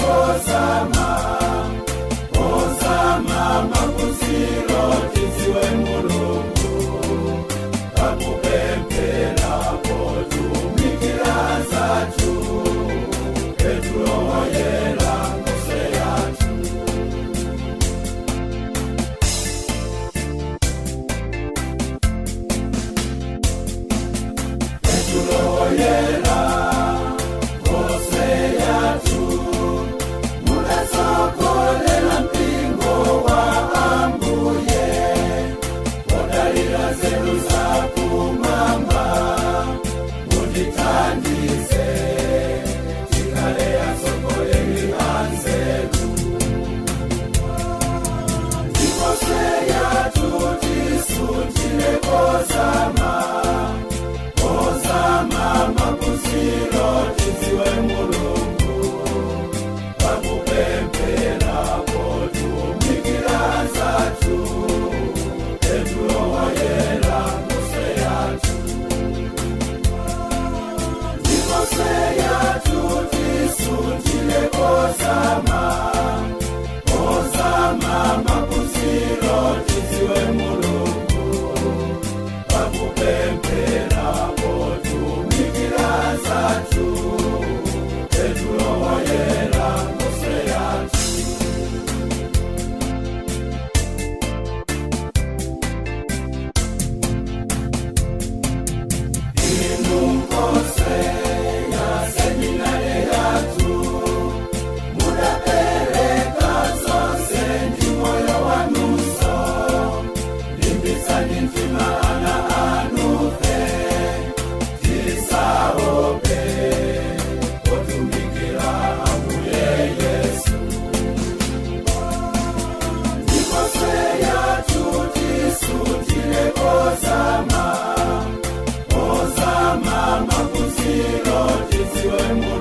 kozama, kozama maphunziro tidziwe Mulungu, pakupemphera potumikira zathu, Petro Woyera Nkhoswe yathu. Petro Woyera Nkhoswe yathu, mudatsogolera mpingo wa Ambuye, podalira nzeru zakumwamba, mutithandize tikhale atsogoleri anzeru. Nkhoswe yathu tisunthire kozama, kozama maphunziro tidziwe Mulungu, pakupemphera potumikira zathu, Petro Woyera Nkhoswe yathu. Nkhoswe yathu tisunthire kozama, kozama maphunziro tidziwe Mulungu, pakupemphera potumikira zathu, Petro Woyera Nkhoswe yathu. Inu Nkhoswe ya seminari yathu, mudapereka zonse ndi moyo wanunso, limbitsani mtima ana anufe, tisaope potumikira Ambuye Yesu. Nkhoswe yathu tisunthire kozama, kozama maphunziro tidziwe Mulungu.